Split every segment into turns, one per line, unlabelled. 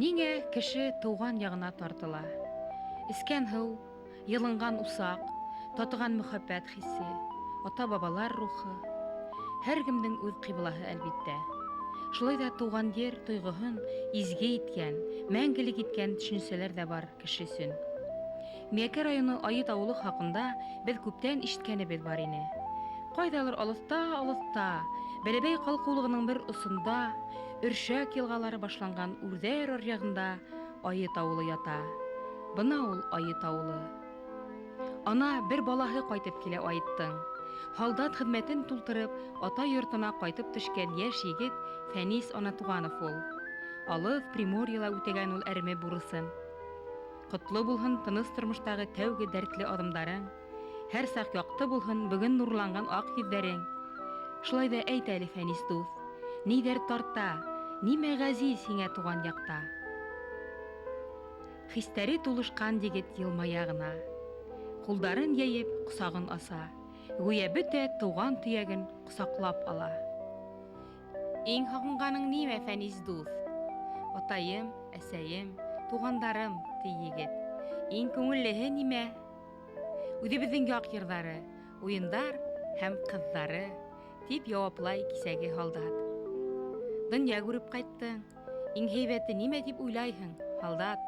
Ниңә кеше тыуған яғына тартыла? Эскән һыу, йылынған усаҡ, татыған мөхәббәт хисе, ата-бабалар рухы. Һәр кемдең үҙ ҡиблаһы, әлбиттә. Шулай ҙа тыуған ер тойғоһон изге иткән, мәңгелек иткән төшөнсәләр ҙә бар кеше өсөн. Миәкә районы Айыт ауылы хаҡында беҙ күптән ишеткәнебеҙ бар ине. Ҡайҙалыр алыҫта-алыҫта, Бәләбәй ҡалҡыулығының бер осонда, Өршәк йылғалары башланған үрҙәр аръяғында Айыт ауылы ята. Бына ул Айыт ауылы. Ана бер балаһы ҡайтып килә Айыттың. Һалдат хеҙмәтен тултырып, ата йортона ҡайтып төшкән йәш егет Фәнис Анатуғанов ул. Алыҫ Приморьела үтәгән ул әрме бурысын. Ҡотло булһын тыныс тормоштағы тәүге дәртле аҙымдарың, һәр саҡ яҡты булһын бөгөн нурланған аҡ йөҙҙәрең. Шулай ҙа әйт әле, Фәнис дуҫ, ниҙәр тарта, нимә ғәзиз һиңә туған яҡта? Хистәре тулышҡан егет йылмая ғына. Ҡулдарын йәйеп, ҡосағын аса, гүйә бөтә туған төйәген ҡосаҡлап ала. Иң һағынғаның нимә, Фәнис дуҫ? Атайым, әсәйем, туғандарым, ти егет. Иң күңеллеһе нимә? Үҙебеҙҙең яҡ йырҙары, уйындар һәм ҡыҙҙары, тип яуаплай кисәге һалдат. Донъя күреп ҡайттың. Иң һәйбәте нимә тип уйлайһың, һалдат?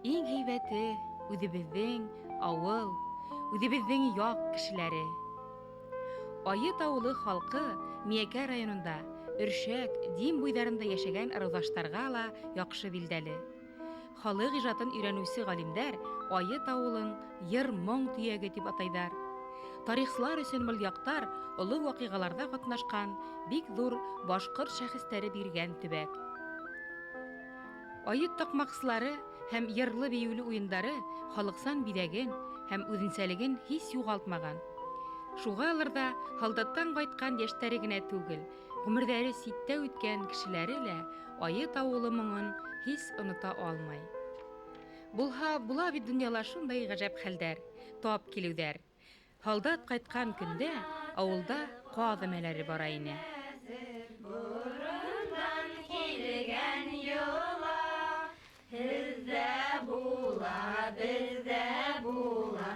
Иң һәйбәте үҙебеҙҙең ауыл, үҙебеҙҙең яҡ кешеләре. Айыт ауылы халҡы Миәкә районында, Өршәк, Дим буйҙарында йәшәгән ырыуҙаштарға ла яҡшы билдәле. Халыҡ ижадын өйрәнеүсе ғалимдәр Айыт ауылын йыр-моң төйәге тип атайҙар. Тарихсылар өсөн был яҡтар оло ваҡиғаларҙа ҡатнашҡан бик ҙур башҡорт шәхестәре биргән төбәк. Айыт таҡмаҡсылары һәм йырлы-бейеүле уйындары халыксан биҙәген һәм үҙенсәлеген һис юғалтмаған. Шуғалыр ҙа һалдаттан ҡайтҡан йәштәре генә түгел, ғүмерҙәре ситтә үткән кешеләре лә Айыт ауылы моңон һис онота алмай. Булһа, була бит донъяла шундай ғәжәп хәлдәр, тап килеүҙәр. Һалдат ҡайтҡан көндә ауылда ҡаҙ өмәләре бара ине.
Борондан килгән йола, һеҙҙә була, беҙҙә була,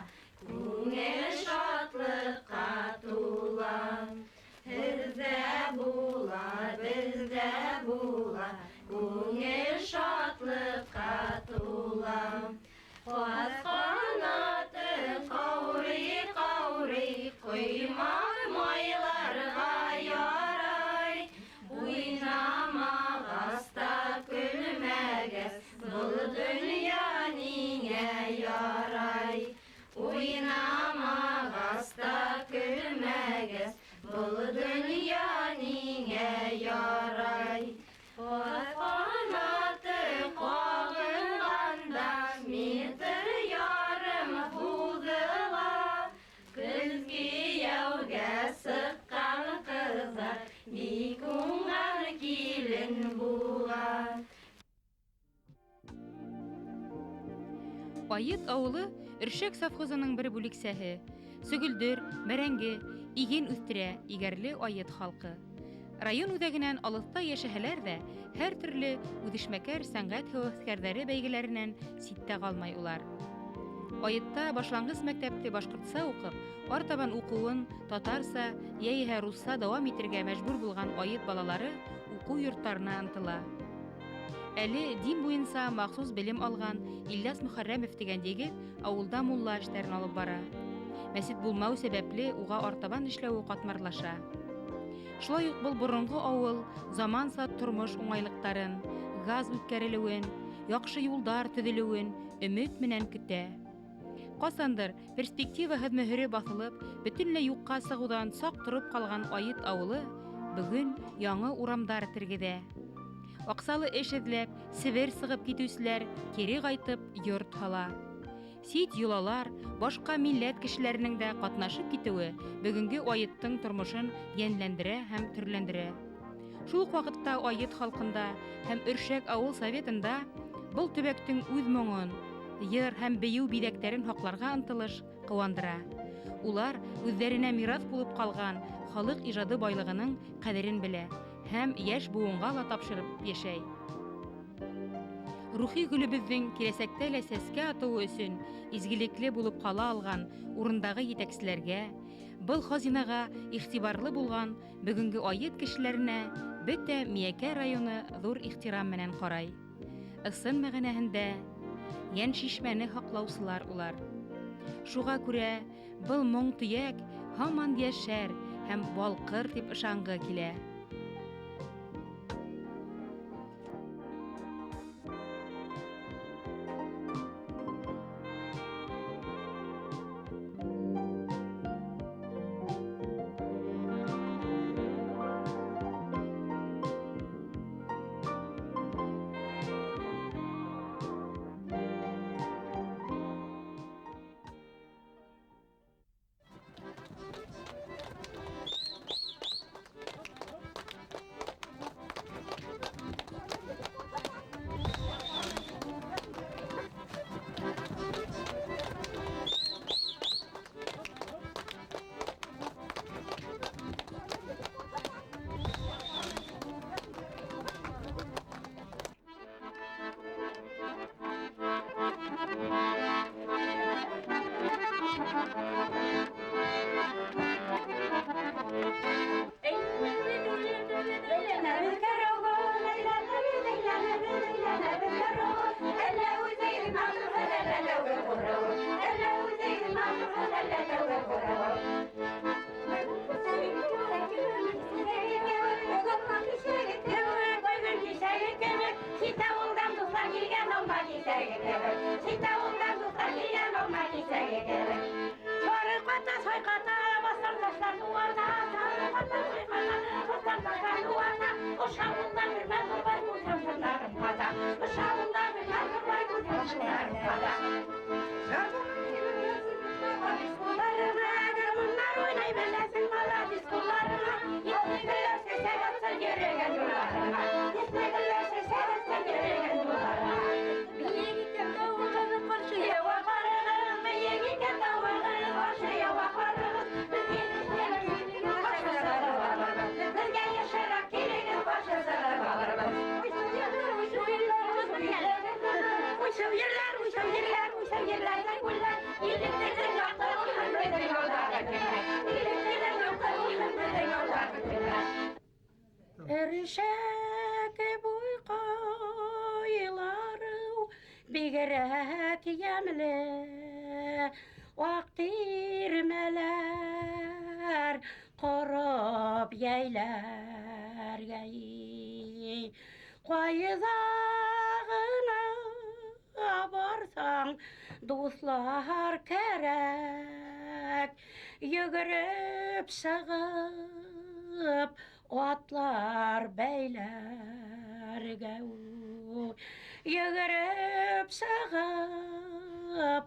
күңел шатлыҡҡа тула. Һеҙҙә була, беҙҙә була, күңел шатлыҡҡа тула. Ҡаҙ ҡанаты ҡаурый-ҡаурый, ҡоймаҡ майларға ярай. Уйнамағас та көлмәгәс, был донъя ниңә ярай? Уйнамағас та көлмәгәс, был донъя ниңә ярай? Ҡаҙ ҡанаты ҡағынғанда метр ярым һуҙыла. Көҙ кейәүгә сыҡҡан ҡыҙҙар бик уңған килен була.
Айыт ауылы Өршәк совхозының бер бүлексәһе. Сөгөлдөр, бәрәңге, иген үҫтерә егәрле Айыт халҡы. Район үҙәгенән алыҫта йәшәһәләр ҙә, һәр төрлө үҙешмәкәр сәнғәт һәүәҫкәрҙәре бәйгеләренән ситтә ҡалмай улар. Айытта башланғыс мәктәпте башҡортса уҡып, артабан уҡыуын татарса йәиһә русса дауам итергә мәжбүр булған Айыт балалары уҡыу йорттарына ынтыла. Әле дин буйынса махсус белем алған Ильяс Мөхәррәмов тигән егет ауылда мулла эштәрен алып бара. Мәсет булмау сәбәпле уға артабан эшләүе ҡатмарлаша. Шулай уҡ был боронғо ауыл заманса тормош уңайлыҡтарын, газ үткәрелеүен, яҡшы юлдар төҙөлөүен өмөт менән көтә. Ҡасандыр перспективаһыҙ мөһөрө баҫылып, бөтөнләй юҡҡа сығыуҙан саҡ тороп ҡалған Айыт ауылы бөгөн яңы урамдар тергеҙә. Аҡсалы эш эҙләп, Себер сығып китеүселәр кире ҡайтып йорт һала. Сит йолалар, башҡа милләт кешеләренең дә ҡатнашып китеүе бөгөнгө Айыттың тормошон йәнләндерә һәм төрләндерә. Шул уҡ ваҡытта Айыт халҡында һәм Өршәк ауыл советында был төбәктең үҙ моңон, йыр һәм бейеү биҙәктәрен һаҡларға ынтылыш ҡыуандыра. Улар үҙҙәренә мираҫ булып ҡалған халыҡ ижады байлығының ҡәҙерен белә һәм йәш быуынға ла тапшырып йәшәй. Рухи гөлөбөҙҙөң киләсәктә лә сәскә атыуы өсөн изгелекле булып ҡала алған урындағы етәкселәргә, был хазинаға иғтибарлы булған бөгөнгө айыт кешеләренә бөтә Миәкә районы ҙур ихтирам менән ҡарай. Ысын мәғәнәһендә йән шишмәне һаҡлаусылар улар. Шуға күрә был моң төйәк һаман йәшәр һәм балҡыр тип ышанғы килә.
Эршәк буйҡайлары бигерәк йәмле, аҡ тирмәләр ҡороп йәйләргә. Ҡайҙа ғына барһаң, дуҫлар кәрәк, йүгереп сығып атлар бәйләргә. Йүгереп сығып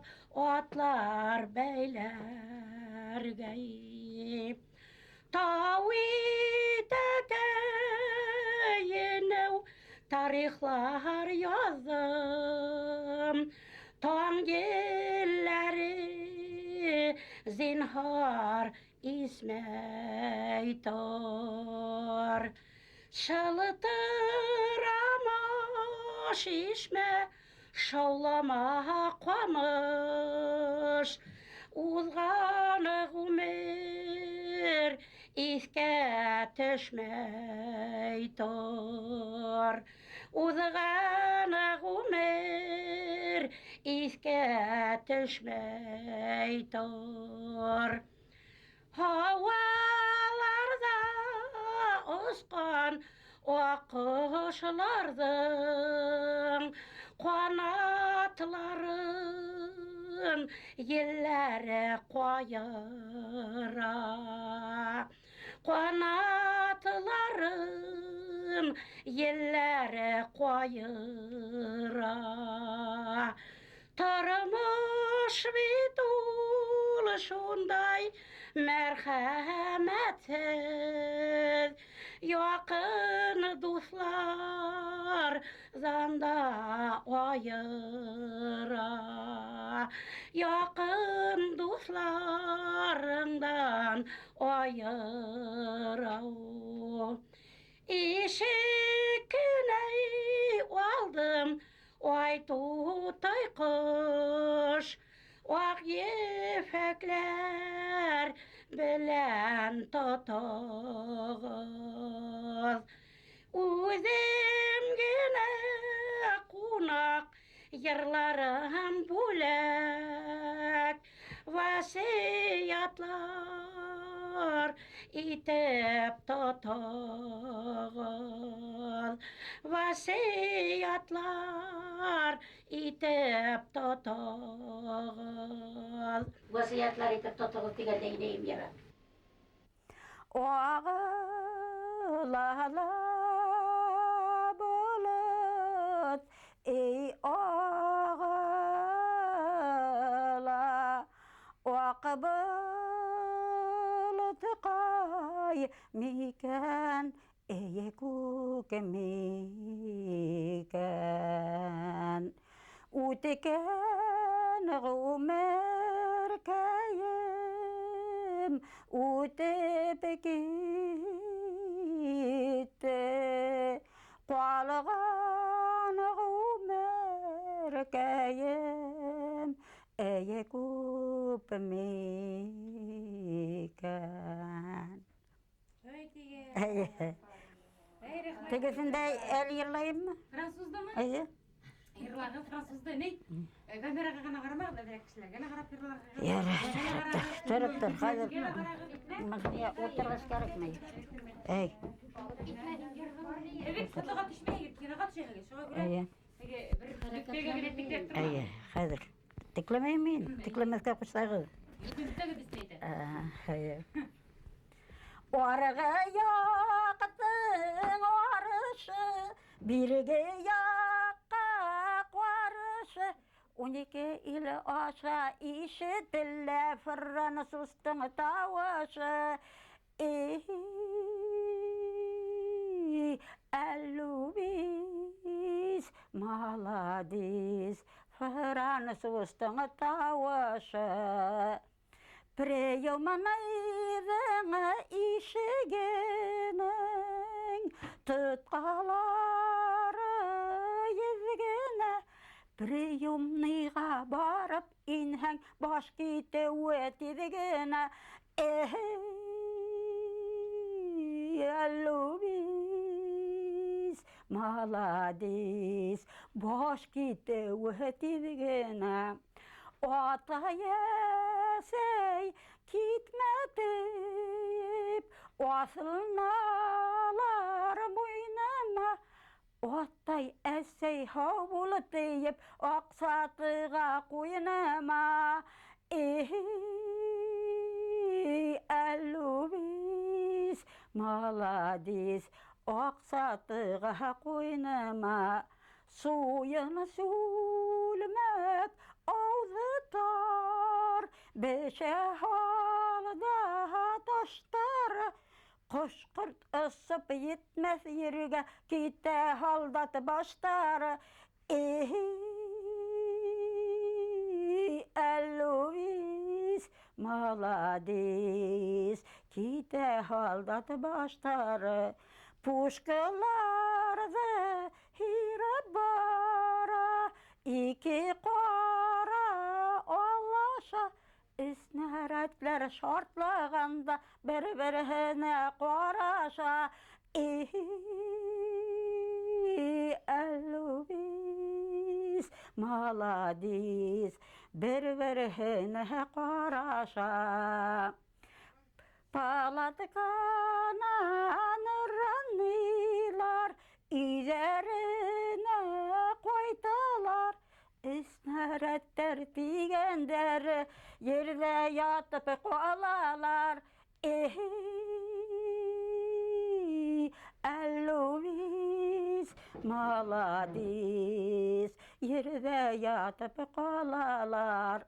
атлар бәйләргә. Тау итәгәйенеү тарихлар яҙҙым, таң елләре зинһар исмәй тор. Шылтырама шишмә, шаулама ҡамыш, уҙған ғүмер иҫкә төшмәй тор. Уҙған ғүмер иҫкә төшмәй тор. Һауаларҙа осҡан аҡҡошларҙың ҡанатларын елләре ҡайыра. Ҡанатларын елләре ҡайыра. Тормош бит ул шундай мәрхәмәтһеҙ, яҡын дуҫлар занда айыра. Яҡын дуҫларыңдан айыра. Ишек кенә алдым, Ай тутай ҡош, аҡ ефәкләр белән тотоғоҙ. Үҙем генә ҡунаҡ, йырларым бүләк, васыятлар итеп тотоғоҙ. Васыятлар итеп тотоғоҙ. Васыятлар итеп тотоғоҙ тигәндә инәйем йыры.
Ағыла болот, ey ağla, aq bulutqay mikən, ey күк микән. Үткән ғүмеркәйем үтеп китте, ҡалған ғүмеркәйем эй күп микән. Әйе. Тегеһендә әле йырлайыммы?
Француздамы?
Әйе.
Йырлағыҙ французда ни? Камераға ғына ҡарамағыҙ, әҙерәк кешеләргә лә ҡарап йырларға.
Ярай, тороп тор, хәҙер ултырғыс кәрәкмәй. Әй.
Эйе, фотоға төшмәйһегеҙ, киноға төшәһегеҙ. Шуға күрә
Әйе.
теге бер нөктәгә генә текләп тормағыҙ.
Әйе, хәҙер. Текләмәйем мин, текләмәҫкә ҡушһағыҙ.
Бөтәгеҙ эшләй.
Әйе. Арғы яҡтың арышы, бирге яҡҡа ҡарышы, 12 ил аша ишетелә французтың тауышы. Эй, әлүбис, маладис, французтың тауышы. Приемныйҙың ишегенең тотҡалары йөҙгенә. Приемныйға барып инһәң, баш китеүе тиҙ генә. Эй, әлүбис, маладис, баш китеүе тиҙ генә. Атай әсәй китмә тип, аҫылыналар муйыныма. Атай әсәй һау булып тиеп, аҡсатыға ҡуйыныма. Эй, әлүбис, маладис, аҡсатыға ҡуйыныма. Суйын сүлмәк ауҙы тар, бешә һалда таштар. Ҡош-ҡорт осоп етмәҫ ергә, китә һалдат баштары. Эй, әлүбис, маладис, китә һалдат баштары. Пушкаларҙы һирәп бара, ике ҡара алаша. Снарядлар шартлағанда бер-береһенә ҡараша. Эй, әлүбис, маладис, бер-береһенә ҡараша. Палатканан ранилар, өйҙәренә ҡайталар. Снарядтар тигәндәр ерҙә ятып ҡалалар. Эй, әлүбис, маладис, ерҙә ятып ҡалалар.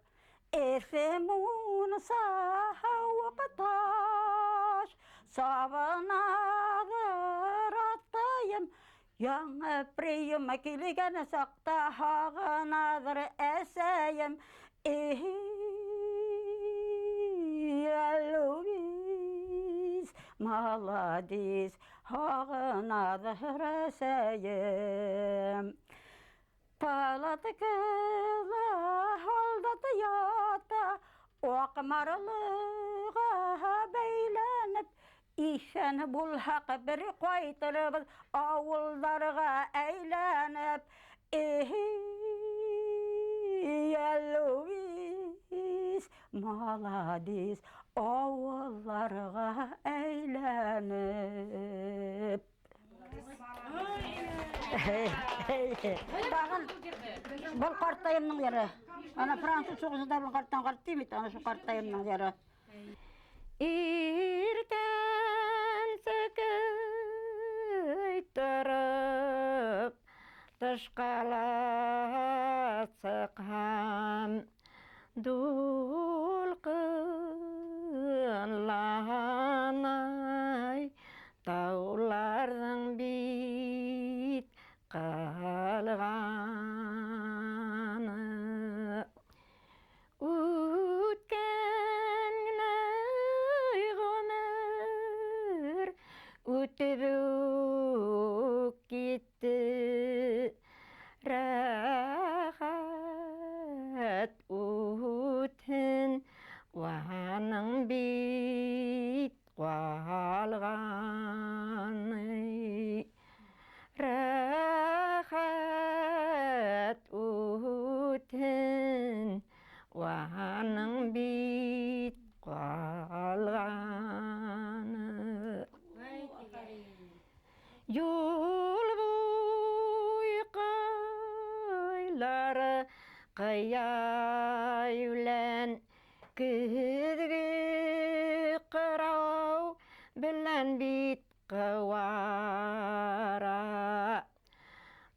Эҫе мунса һыуыҡ таш, сабынадыр атайым. Яңы прием килгән саҡта һағынадыр әсәйем. Эй, әлүбис, маладис, һағынадыр әсәйем. Палаткала һалдат ята, аҡ марлыға бәйләнеп, иҫән булһаҡ бер ҡайтырбыҙ ауылдарға әйләнеп. Эй, Луис, маладис, ауылларға әйләнеп. Тағын был ҡартайымдың йыры. Ана француз һуғышында был ҡарттан ҡарт тим бит, ана шул ҡартайымдың йыры.
Иртән сәкәй тороп, тышҡа ла сыҡһам, дулҡынланай тауларҙың бит ҡалғаны. Үткән генә ғүмер үтеп үк китте, рәхәт үтһен уның бит ҡалғаны. Рәхәт үтһен уның бит ҡалғаны. Юл буйҡайлары ҡыя үлән, көҙгө ҡырау белән бит ҡыуара.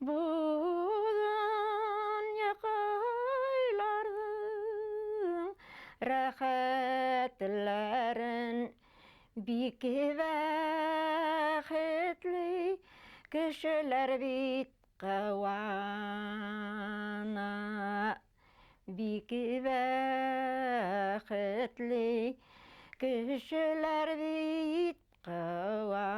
Буҙын яҡайларҙың рәхәтләрен бик бәхетле кешеләр бит ҡыуана. Бик бәхетле кешеләр бит ҡыуана.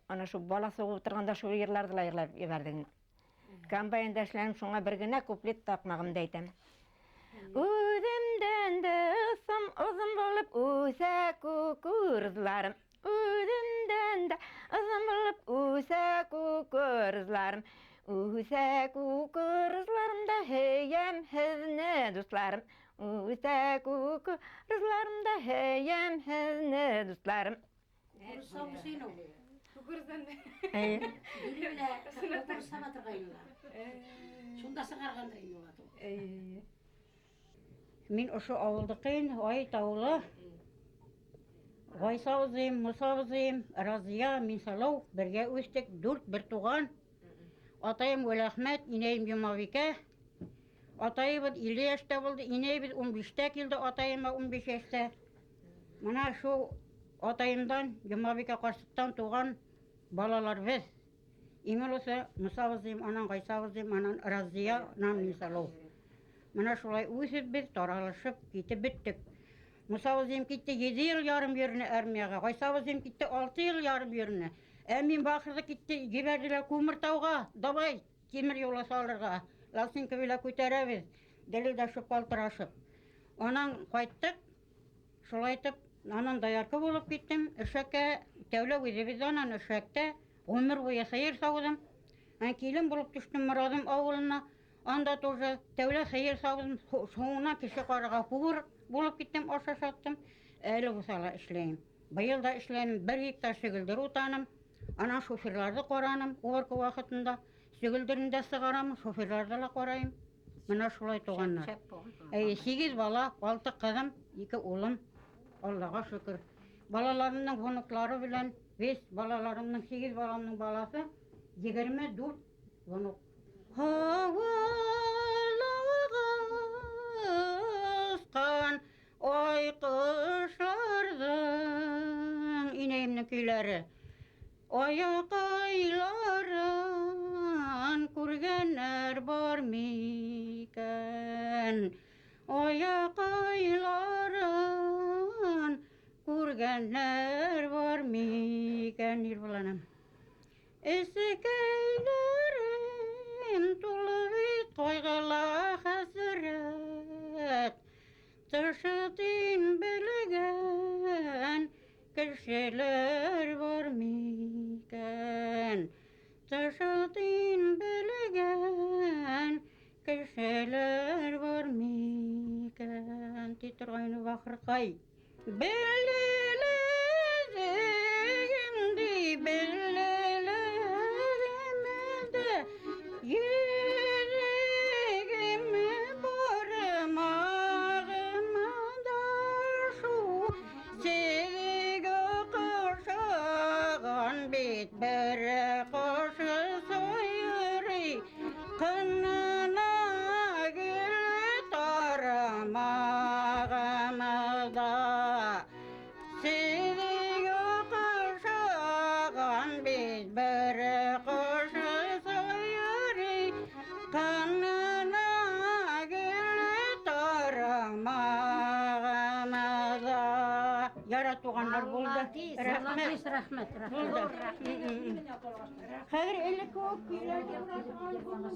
Ана шул бала суғып ултырғанда шул йырларҙы ла йырлап ебәрҙек. Комбайнда эшләнем, шуңа бер генә куплет тапмағымды әйтәм. Үҙемдән дә ыҫым оҙон булып үҫә кукурузларым. Үҙемдән дә оҙон булып үҫә кукурузларым. Үҫә кукурузларым да һөйәм һеҙне, дуҫларым. Үҫә кукурузларым да һөйәм һеҙне, дуҫларым.
Кукуруздан.
Эйе.
Кукуруз саба торғайнылар. Шунда сығарғандыр инде улар.
Эйе.
Мин ошо ауылдыҡы инде, Айт ауылы. Ғайса абзыйым, Муса абзыйым, Разия, Минсалау бергә үҫтек, дүрт бер туған. Атайым Вәләхмәт, инәйем Йомабикә. Атайыбыҙ илле йәштә булды, инәйебеҙ ун биштә килде, атайыма ун биш йәштә. Мына шул атайымдан, Йомабикә ҡарсыҡтан туған балалар беҙ. Иң олоһо Муса абзыйым, анан Ғайса абзыйым, анан Разия, анан Минсалау. Мына шулай үҫеп беҙ таралышып китеп бөттөк. Муса абзыйым китте ете йыл ярым йөрөнө армияға, Ғайса абзыйым китте алты йыл ярым йөрөнө. Ә мин бахырҙы китте, ебәрҙеләр Күмертауға, давай тимер юлы салырға, лосинка белән күтәрәбеҙ, дерелдәшеп ҡалтырашып. Анан ҡайттыҡ, шулай итеп, анан доярка булып киттем. Өршәккә тәүлә үҙебеҙ анан Өршәктә ғүмер буйы һыйыр сауҙым. Ан килен булып төштөм Мораҙым ауылына. Анда тоже тәүлә һыйыр сауҙым, һуңынан кеше ҡарарға повар булып киттем, аш ашаттым. Әле булһа ла эшләйем. Быйыл да эшләнем, бер гектар сөгөлдөр утаным. Анан шоферларҙы ҡараным уборка ваҡытында. Сөгөлдөрөн дә сығарам, шоферларҙы ла ҡарайым. Мына шулай туғаннар. Әйе, 8 бала, 6 ҡыҙым, 2 улым. Аллаға шөкөр. Балаларымдың внуклары белән, 5 балаларымдың, 8 баламның баласы, 24 внук. Һауалағысҡан ай ҡошларҙың инәйемдең көйләре. Аяҡайларын күргәннәр бар микән? Аяҡайларын күргәннәр бар микән? Ирбуланым. Эсекәйләрем тулы бит ҡайғыла хәсрәт. Тышы тин белгән кешеләр бар микән? Тышы тин белгән кешеләр бар микән? Ти торғайны бахырҡай. Белелегем ди, белелегем дә, йөрәгем бармағымда шул сиҙек ҡоршаған бит бер ҡош сайрый, ҡынына гөл тармағымда. Сиҙек ҡоршаған бит бер ҡош сайрый, ҡынына гөл тармағымда. Яра туғандар булды.
Молодец,
Рәхмәт.
молодец,
Рәхмәт, рәхмәт. Хәҙер элек кеүек көйләрҙе уратырға булмай.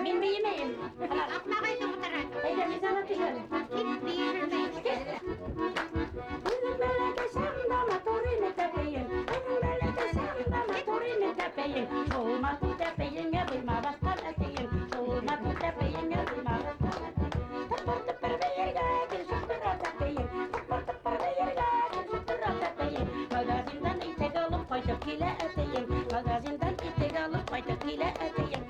Мин бейемәйем.
Аҡмаҡ әйтеп ултыра.
Әйҙә, мин сана төшәле.
Кит бейермәй.
Үҙең бәләкәсәң дә матур ине тәпәйең. Үҙең бәләкәсәң дә матур ине тәпәйең. Шул матур тәпәйеңә быйма баҫҡан әтейең. Шул матур тәпәйеңә быйма баҫҡан әтейең. Тыпыр-тыпыр бейергә килешеп тора тәпәйең. Тыпыр-тыпыр бейергә килешеп тора тәпәйең. Магазиндан итек алып ҡайтып килә әтейең. Магазиндан итек алып ҡайтып килә әтейең.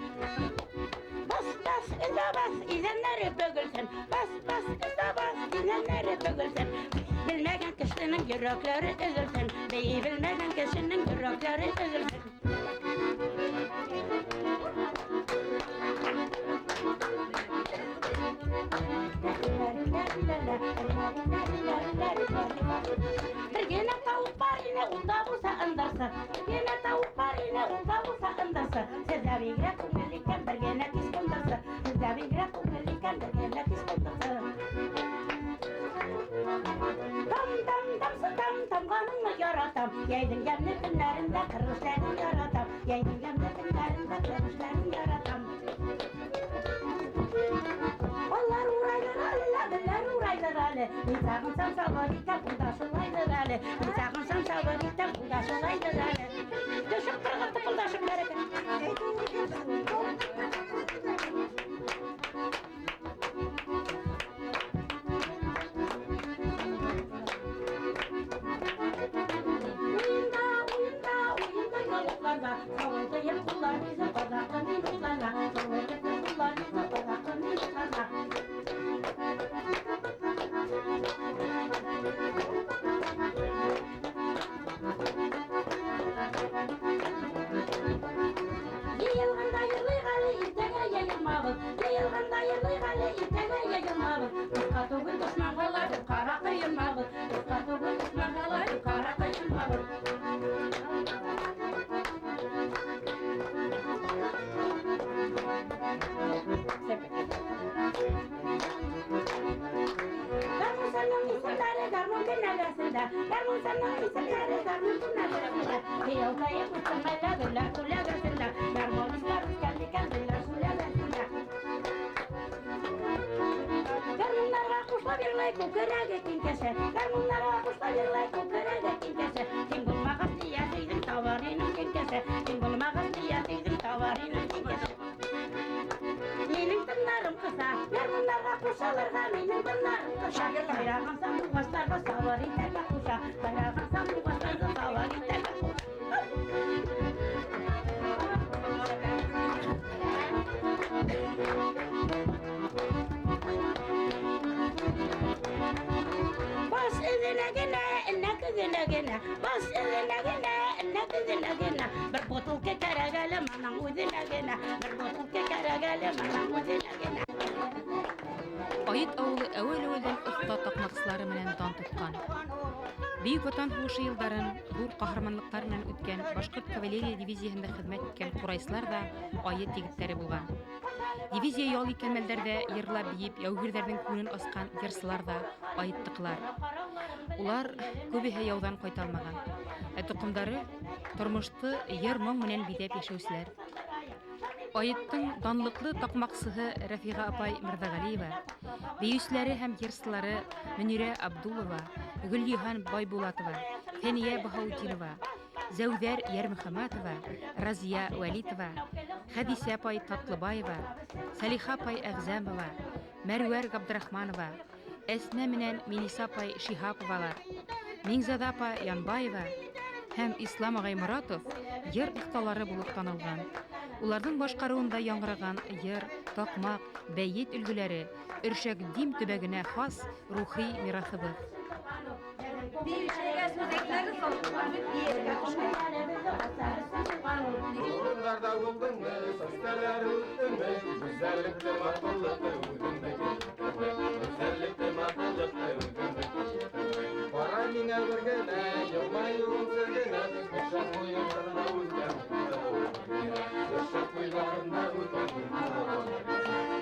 Бас, бас, эҙә бас, иҙәндәре бөгөлсөн. Бас, бас, эҙә бас, иҙәндәре бөгөлсөн. Белмәгән кешенең йөрәкләре өҙөлсөн. Бейей белмәгән кешенең йөрәкләре өҙөлсөн. Бер генә тауыҡ бар ине, ул да булһа ындарсы. Бер генә тауыҡ бар ине, ул да булһа ындарсы. Һеҙҙә бигерәк күңелле икән, бер генә кис ҡундарсы. Һеҙҙә бигерәк күңелле икән, бер генә кис ҡундарсы. Там, там, тамсы, там, тамғаныңны яратам. Йәйҙең йәмле көннәрендә ҡыр эшләрен яратам. Йәйҙең йәмле көннәрендә ҡыр эшләрен яратам. Аллар урайлар әле, ләбеләр урайлар әле. Мин сағынсам сабыр итәм, ул да шулайҙыр әле. Мин сағынсам сабыр итәм, ул да шулайҙыр әле. Төшөп торған тыпылдашып бәрәкәт. Уйында, уйында, уйында ялыҡларҙа, сауылтайым ҡуллар биҙе ҡаҙаҡы минутларҙа, сауылтайым ҡуллар биҙе ҡаҙаҡы минутларҙа. Йыйылғанда йырлайыҡ әле, иртәгә йыйылмабыҙ. Йыйылғанда йырлайыҡ әле, иртәгә йыйылмабыҙ. Дуҫҡа түгел, дошманға ла беҙ ҡара ҡыйылмабыҙ. Дуҫҡа түгел, дошманға ла беҙ ҡара ҡыйылмабыҙ. Гармунсының исемдәре гармун кенәгәсендә, гармунсының исемдәре гармун кенәгәсендә. Хыялдайым үҫтем әллә гөлләр күләгәсендә, гармунистар үҫкән микән гөлләр күләгәсендә. Гармуннарға ҡушылып йырлай күкрәге киң кеше, гармуннарға ҡушылып йырлай күкрәге киң кеше. Һин булмағас нияз өйҙөң табар инең киң кеше, һин булмағас нияз өйҙөң табар инең киң кеше. Минең тыннарым ҡыҫа, гармуннарға ҡушылырға минең тыннарым ҡыҫа. Сайраған сандуғастарға сабыр итәргә ҡуша, сайраған сандуғастарҙы сабыр итәргә ҡуша. эҙенә генә, баш эҙенә генә, энә теҙенә генә. Бер бутылка кәрәк әле моның үҙенә генә, бер бутылка кәрәк әле моның үҙенә генә.
Айыт ауылы әүәл-әүәлдән оҫта таҡмаҡсылары менән дан тотҡан. Бөйөк Ватан һуғышы йылдарын ҙур ҡаһарманлыҡтар менән үткән Башҡорт кавалерия дивизияһында хеҙмәт иткән ҡурайсылар ҙа Айыт егеттәре булған. Дивизия ял иткән мәлдәрҙә йырлап бейеп яугирҙәрҙең күңелен асҡан йырсылар ҙа айыттыҡылар. Улар күбеһе яуҙан ҡайта алмаған. Ә тоҡомдары тормошто йыр-моң менән биҙәп йәшәүселәр. Айыттың данлыҡлы таҡмаҡсыһы Рәфиға апай Мырҙағәлиева, бейеүселәре һәм йырсылары Мөнирә Абдулова, Гөлйыһан Байбулатова, Фәниә Баһаутдинова, Зәүҙәр Йәрмөхәмәтова, Разия Вәлитова, Хәҙисә апай Татлыбаева, Сәлиха апай Әғзәмова, Мәрүәр Ғабдрахманова, Әснә менән Миниса апай Шиһаповалар, Миңзада апа Янбаева һәм Ислам ағай Моратов йыр оҫталары булып танылған. Уларҙың башҡарыуында яңғыраған йыр, таҡмаҡ, бәйет өлгөләре Өршәк Дим төбәгенә хас рухи мираҫыбыҙ.
Урындарҙа булдыңмы, сәскәләр үҫтеңме, Гүзәллекте, матурлыҡты үҙеңдеке иттеңме, Гүзәллекте, матурлыҡты үҙеңдеке иттеңме? Ҡара миңә бер генә, йылмайыуың сер генә, Өршәк буйҙарында үҫкән Өршәк буйҙарында үҫкән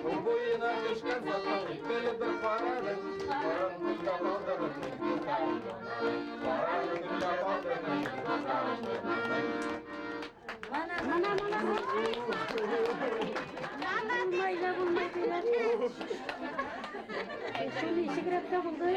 Һыу буйына төшкән саҡта һикереп бер ҡараның, Ҡараңғы күлдә ҡалдырҙың, Ҡараңғы күлдә ҡалдырҙың,
Мына, мына, булмай ҙа булмай тиҙәр. Шул нисегерәк тә булды.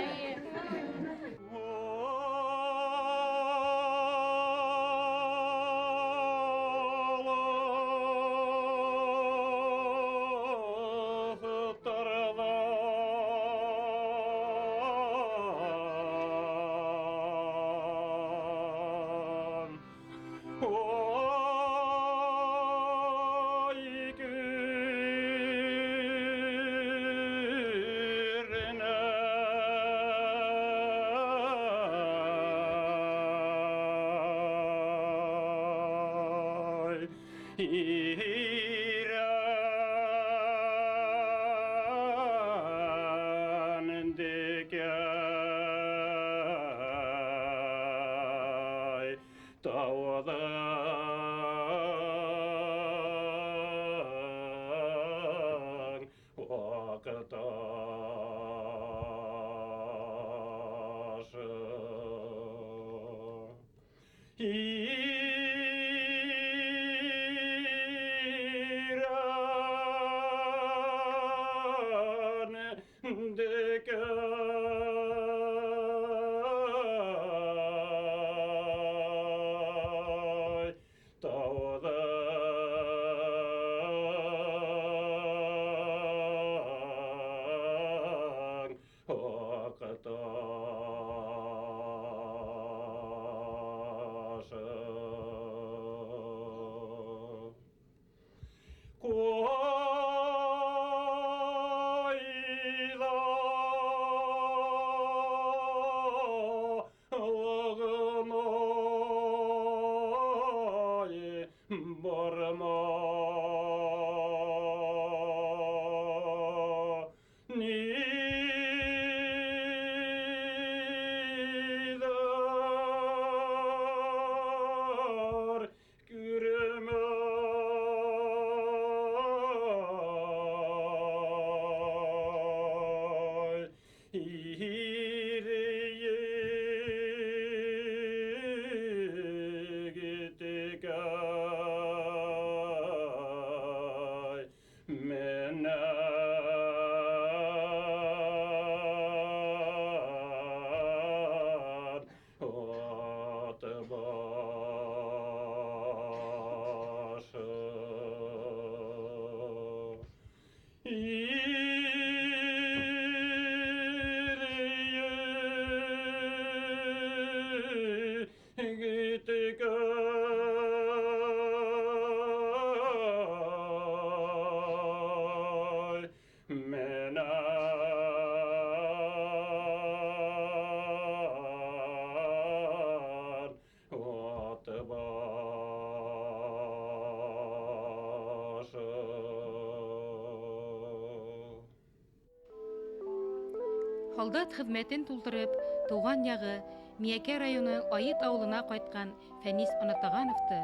Һалдат хеҙмәтен тултырып, тыуған яғы Миәкә районы Айыт ауылына ҡайтҡан Фәнис Онатағановты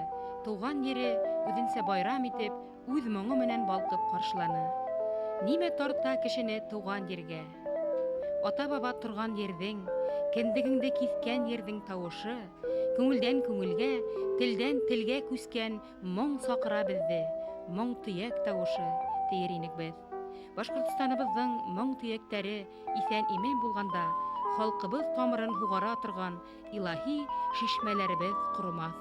тыуған ере үҙенсә байрам итеп, үҙ моңо менән балҡып ҡаршыланы. Нимә тарта кешене тыуған ергә? Ата-баба торған ерҙең, кендегеңде киҫкән ерҙең тауышы, күңелдән күңелгә, телдән телгә күскән моң саҡыра беҙҙе, моң төйәк тауышы, тиер инек беҙ. Башҡортостаныбыҙҙың моң төйәктәре иҫән-имен булғанда, халҡыбыҙ тамырын һуғара торған илаһи шишмәләребеҙ ҡоромаҫ.